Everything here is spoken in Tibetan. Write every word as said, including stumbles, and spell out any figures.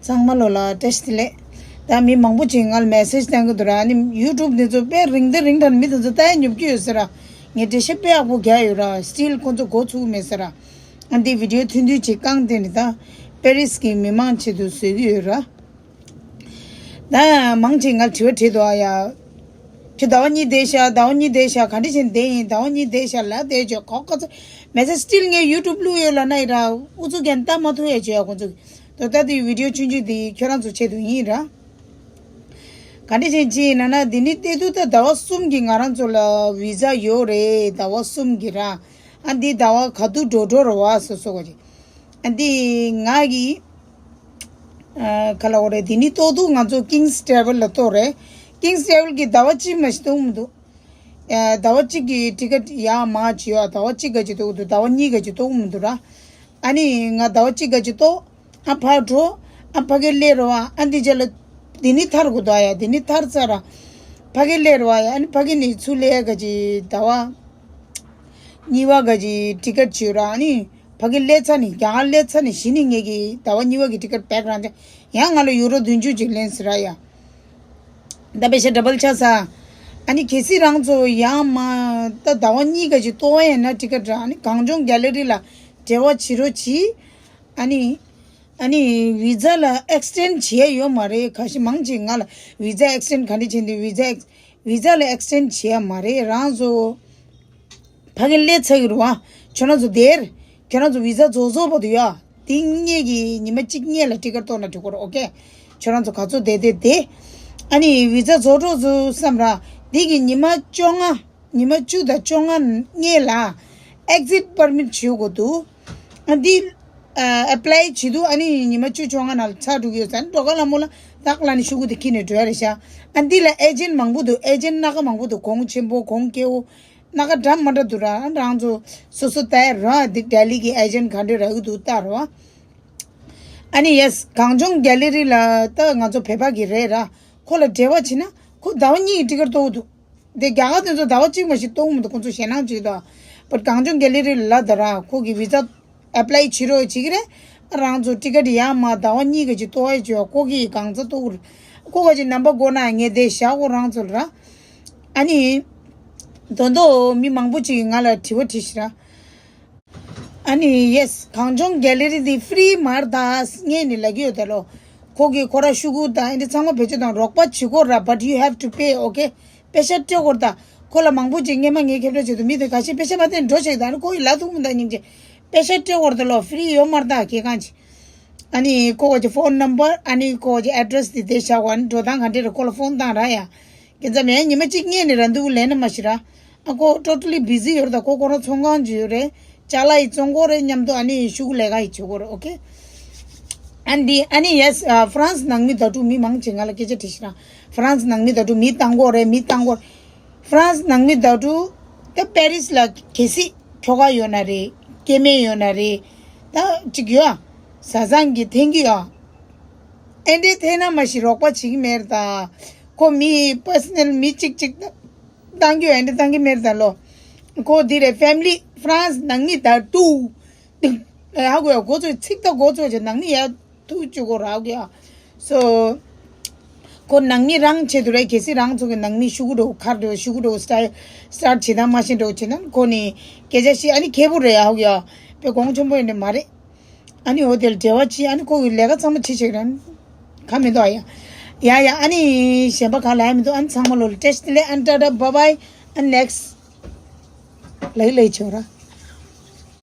ཚང་མ་ལོ་ལ་བཀྲ་ཤིས་བདེ་ལེགས། ད་མི་མང་པོ་ཅིག་ང་ལ་མེ་སེ་ཇི་བཏང་གི་འདུག་ར། ཨ་ནི་ཡུ་ཊུབ་འདི་ཚོ་དཔེ་རིང་ད་རིང་དྲགས་མི་དེ་ཚོ་ལྟ་ཡ་ཉོབ་ཀྱི་ཡོད་ཟེར་ར། ངས་འགྲེལ་བཤད་དཔེ་ཡག་པོ་རྒྱག་ཡོད་ར། སི་ཊིལ་ཁོ་ཚོ་མགོ་ཚུགས་མེད་ཟེར་ར། ཨ་འདི་བི་ཌིའོ་ཐུང་ཐུང་ཅིག་བཀང་སྟེ་ནི་ད་པེ་རིས་ཀྱི་མི་མང་ཆེད་དུ་བཟོས་ཀྱི་ཡོད་ར། ད་མང་ཆེ་ང་ལ་དྲི་བ་དྲིས་འདུག་ཨ་ཡ། ཁྱོད་ཟླ་བ་གཉིས་བསྡད་ཤག་ཟླ་བ་གཉིས་བསྡད་ཤག་ག་འདྲ་བྱས་ནས་བསྡད་ཡིན། ཟླ་བ་གཉིས་བསྡད་ཤག་ལ་བསྡད་བྱས་གོ་ག་ཚོད་མེ་སེ་ཇི་སི་ཊིལ་ངས་ཡུ་ཊུབ་བླུགས་ཡོད་ལབ་ན་ཡིན་ར། ཨུ་ཚུགས་རྒྱབ་ལྟ་མ་ཐུབ་ཡ་བྱས་ཡ་ཁོང་ཚོ་གིས། དོ་ད་དེ་བི་ཌིའོ་ཆུང་ཆུང་དེ་ཁྱོད་རང་ཚོ་ཆེད་དུ་ཡིན་ར། ག་འདྲ་བྱས་ཅི་ཡིན་ན་ན་འདི་ནི་ལྟ་དུས་ད་ཟླ་བ་གསུམ་གྱི་ང་རང་ཚོ་ལ་བི་ཛ་ཡོད་རེད། ཟླ་བ་གསུམ་གྱི་ར། ཨ་འདི་ཟླ་བ་ག་དུས་འགྲོ་འགྲོ་ར་བ་སོ་སོ་ག་ཅིག་ཨ་འདི་ང་གི་ཨ་ག་ལ་འོ་རེད། འདི་ནི་ལྟོ་དུས་ང་ཚོ་ཀིང་སི་ཊེ་བལ་ལ་ལྟོ་རེད། ཀིང་སི་ཊེ་བལ་གྱི་ཟླ་བ་གཅིག་མ་ཞིག་ལྟོ་མི་འདུག་ཨ་ཟླ་བ་གཅིག་གི་ཊི་ཀེ་ཊི་ཡར་མར་བྱེད་ཡ་ཟླ་བ་གཅིག་ག་ཅིག་ལྟོ་གི་འདུག་ཟླ་བ་གཉིས་ག་ཅིག་ལྟོ་མི་འདུག་ར། ཨ་ནི་ང་ཟླ་བ་གཅིག་ག་ཅིག་ལྟོ། ཨ་ཕར་འགྲོ། ཨ་ཕ་གིར་སླེབས་ར་བ། ཨ་འདི་རྗེས་ལ་འདི་ནི་ཐར་དགོས་འདུག་ཨ་ཡ། འདི་ནི་ཐར་ཚར་ར། ཕ་གིར་སླེབས་ར་བ་ཡ། ཨ་ནི་ཕ་གི་ནས་ཚུར་སླེབས་ག་ཅིག་ཟླ་བ་གཉིས་པ་ག་ཅིག་ཊི་ཀེ་ཊི་བྱེད་ར། ཨ་ནི་ཕ་གིར་སླེབས་ཚར་ནས། རྒྱ་གར་སླེབས་ཚར་ནས་གཞི་ནས་ངེད་ཀྱི་ཟླ་བ་གཉིས་པ་གི་ཊི་ཀེ་ཊི་བེག་རང་ཅག་ཡང་ང་ལ་ཡུ་རོ་བདུན་ཅུ་ཅིག་ལེན་ཟེར་ར་ཡ། ད་པེ་ཤ་ཌབ་བལ་ཆགས་ས། ཨ་ནི་གལ་སྲིད་རང་ཚོ་ཡང་མ་ད་ཟླ་བ་གཉིས་ག་ཅིག་ལྟོ་བ་ཡིན་ན་ཊི་ཀེ་ཊི་ར། ཨ་ནི་གངས་ལྗོངས་གྷེ་ལེ་རི་ལ་འབྲེལ་བ་བྱེད་རོགས་གྱིས། ཨ་ནི། ཨ་ནི་བི་ཛ་ལ་ཨེག་སི་ཊེན་ཌི་བྱེད་ཡ་ཡོད་མ་རེད། ཁ་ཤས་མང་ཆེ་ང་ལ་བི་ཛ་ཨེག་སི་ཊེན་ཌི་ག་འདྲ་བྱས་འདུག་བི་ཛ་ཨེག་བི་ཛ་ལ་ཨེག་སི་ཊེན་ཌི་བྱེད་ཡ་མ་རེད། རང་ཚོ་ཕ་གིར་སླེབས་ཚར་གི་རེད་བ། ཁྱོད་རང་ཚོ་དེར། ཁྱོད་རང་ཚོ་བི་ཛ་རྫོགས་རྫོགས་བར་དུ་ཡ། དེ་སྔོན་གྱི་ཉི་མ་གཅིག་སྔོན་ལ་ཊི་ཀེ་ཊི་གཏོང་ན་འགྲིག་གི་རེད། ཨོ་ཁེ། ཁྱོད་རང་ཚོ་ག་ཚོད་བསྡད་བསྡད་བསྡད། ཨ་ནི་བི་ཛ་རྫོགས་འགྲོ་ཚོ་བསམ་ར། འདི་གི་ཉི་མ་བཅོ་ལྔ། ཉི་མ་བཅུ་དང་བཅོ་ལྔ་སྔོན་ལ་ཨེག་ཛིཊ་པར་མིཊ་བྱེད་དགོས་འདུག་ཨ་འདི་ཨ་ཨེ་པ་ལའི་བྱེད་དུས་ཨ་ནི་ཉི་མ་བཅུ་བཅོ་ལྔ་ནང་ལ་ཚར་འགྲོ་གི་ཡོད་ཙང་། སྒྲོལ་དཀར་ལྷ་མོ་ལ་ཏག་ལ་ནི་ཤོག་གུ་དེ་འཁྱེར་ནས་འགྲོ་ཡ་རེད་ཤག་ཨ་འདི་ལ་ཨེ་ཇེན་ཊི་མང་པོ་འདུག་ཨེ་ཇེན་ཊི་སྣ་ཁ་མང་པོ་འདུག་གོང་ཆེན་པོ། གོང་སྐྱེ་བོ། སྣ་ཁ་འདྲ་མི་འདྲ་འདུག་ར། རང་ཚོ་སོ་སོ་ལྟ་ཡ་ར། འདི་ལྡི་ལི་གི་ཨེ་ཇེན་ཊི་ག་འདྲ་རག་གི་འདུག་ལྟ་ར་བ། ཨ་ནི་ཡེ་སི། གངས་ལྗོངས་གྷེ་ལེ་རི་ལ་ད་ང་ཚོ་བོད་པ་གི་རེད་ར། ཁོ་ལ་འབྲེལ་བ་བྱེད་ན་ཁོ་ཟླ་བ་གཉིས་ཀྱི་ཊི་ཀེ་ཊི་གཏོང་གི་འདུག་དེ་རྒྱ་གར་དེ་ཚོ་ཟླ་བ་གཅིག་མ་ཞིག་གཏོང་གི་མི་འདུག་ཁོ་ཚོ་ཞེད་སྣང་བྱེད་ཀྱི་འདུག་བཊ་གངས་ལྗོངས་གྷེ་ལེ་རི་ལ་ད་ར་ཁོ་གི་བི་ཛ་ཨེ་པ་ལའི་བྱེད་རོགས་བྱེད་ཀྱི་རེད། རང་ཚོ་ཊི་ཀེ་ཊི་ཡར་མར་ཟླ་བ་གཉིས་ཀྱི་ལྟོ་བ་བྱེད་པ། ཁོ་གི་གང་ཚ་ལྟོ་གི་རེད། ཁོ་ག་ཅིག་ནམ་བར་དགོས་ན་ངས་དེ་བཞག་གོ་རང་ཚོ་ལ་ར། ཨ་ནི། དོན་དུ་མི་མང་པོ་ཅིག་གིས་ང་ལ་དྲི་བ་དྲིས་ཤག་ར། ཨ་ནི་ཡེ་སི། གངས་ལྗོངས་གྷེ་ལེ་རི་འདི་ཧྥི་རི་མ་རེད་ད་ངས་ནི་ལབ་ཀྱི་ཡོད་ད་ལོ། ཁོ་གིས་ཁོ་ར་ཤོག་གུ་དང་ཨེ་འདྲ་ཚང་མ་བེད་སྤྱོད་དང་རོགས་པ་བྱེད་དགོས་ར། But you have to pay, okay? པེ་ཤ་སྤྲད་དགོས་ར་ད། ཁོ་ལ་མང་པོ་ཅིག་སྔས་མ་ངའི་ཁྱབ་བསྒྲགས་བྱེད་དུས་མི་དེ་ཁ་ཤས་པེ་ཤ་མ་སྤྲད་ནས་འགྲོ་ཤག་ད་ནི་ཁོ་ཡི་ལ་ཐུག་མི་འདུག་སྙིང་རྗེ། པེ་ཤ་སྤྲད་དགོས་ར་ད་ལོ། ཧྥི་རི་ཡོད་མ་རེད་ད་གལ་གང་ཅིག་ཨ་ནི་ཁོ་ག་ཅིག་ཕོན་ནམ་བར། ཨ་ནི་ཁོ་ག་ཅིག་ཨེ་ཌི་རེ་སི་དེ་དེ་བཞག་གོ་ཨ་ནི་འགྲོ་སྟངས་ག་འདྲ་རེད། ཁོ་ལ་ཕོན་བཏང་ར་ཡ། ཁྱེད་ཚོ་མེད་ཉི་མ་གཅིག་སྔོན་ནས་ར་འདུག་ལེན་ན་མ་ཤི་ར། ཨ་ཁོ་ཊོ་ཊ་ལི་བི་ཛི་ཡོད་རེད་ད། ཁོ་ཁོ་རང་ཚོང་ཁང་ཅིག་ཡོད་རེད། ཅ་ལག་ཡི་བཙོང་གོ་རེད་མཉམ་དུ་ཨ་ནི་ཤོག་གུ་ལས་ཀ་ཡི་བྱེད་གོ་རེད། ཨོ་ཁེ། ཨ་འདི་ཨ་ནི་ཡེ་སི། ཨ་ཧྥ་རན་སི་ནང་མི་ད་དྲུག་མི་མང་ཆེ་ང་ལ་སྐད་ཆ་དྲིས་ཤག་ར། ཧྥ་རན་སི་ནང་མི་ད་དྲུག་མི་བཏང་གོ་རེད། མི་བཏང་གོ་རེད། ཧྥ་རན་སི་ནང་མི་ད་དྲུག་ད་པེ་རིས་ལ་གལ་སྲིད་ཁྱོ་ག་ཡོད་ན་རེད། སྐྱེ་དམན་ཡོད་ན་རེད། ད་ཅིག་ཡོད་ཨ། བཟའ་ཚང་གི་འཐེན་གྱི་ཡོད་ཨ། ཨེ་འདྲའི་འཐེན་ན་མ་ཤི་རོགས་པ་བྱེད་ཀྱི་མེད་རེད་ད། ཁོ་མི་པར་སོ་ནལ་མི་གཅིག་གཅིག་ད་བཏང་རྒྱུ་ཨེ་འདྲ་བཏང་གི་མེད་རེད་ད་ལོ། ཁོ་འདི་རེད། ཕེ་མི་ལི། ཧྥ་རན་སི་ནང་མི་ད་དྲུག་ཧ་གོ་ཡ། འགོ་ཚུགས་ཚིག་ད་འགོ་ཚུགས་ཀྱི་ནང་མི་ཡ་ཐུག་བཅུག་གོ་ར་གི་ཡ། སོ། ཁོ་ནང་མི་རང་ཆེད་དུ་རེད། གལ་སྲིད་རང་ཚོ་གི་ནང་མི་ཤོག་གུ་འགྲོ་ཁར་འགྲོ་ཤོག་གུ་འགྲོ་སི་ཊར་སི་ཊར་བྱེད་སྟངས་མ་ཤེས་འགྲོ་བྱེད་ན་ཁོ་ནི་སྐད་ཆ་བཤད་ཨ་ནི་ཁེ་པོ་རེད་ཡ་ཧོ་གི་ཡ། དཔེ་གོང་ཆེན་པོ་ཡིན་ནི་མ་རེད། ཨ་ནི་འོ་དེ་ལ་འབྲེལ་བ་བྱེད། ཨ་ནི་ཁོ་གི་ལས་ཀ་ཚང་མ་བྱེད་བྱེད་རན་ག་མི་འདུག་ཨ་ཡ། ཡ་ཡ་ཨ་ནི་གཞན་པ་ག་ལ་ཡ་མི་འདུག་ཨ་ནི་ཚང་མ་ལོ་ལ་བཀྲ་ཤིས་བདེ་ལེགས། ཨ་ནི་ཊ་ཊ་བྷའི་བྷའི། ཨ་ནི་ནེག་སི་ཊི་ལ་ཡི་ལ་ཡི་བྱོས་ར།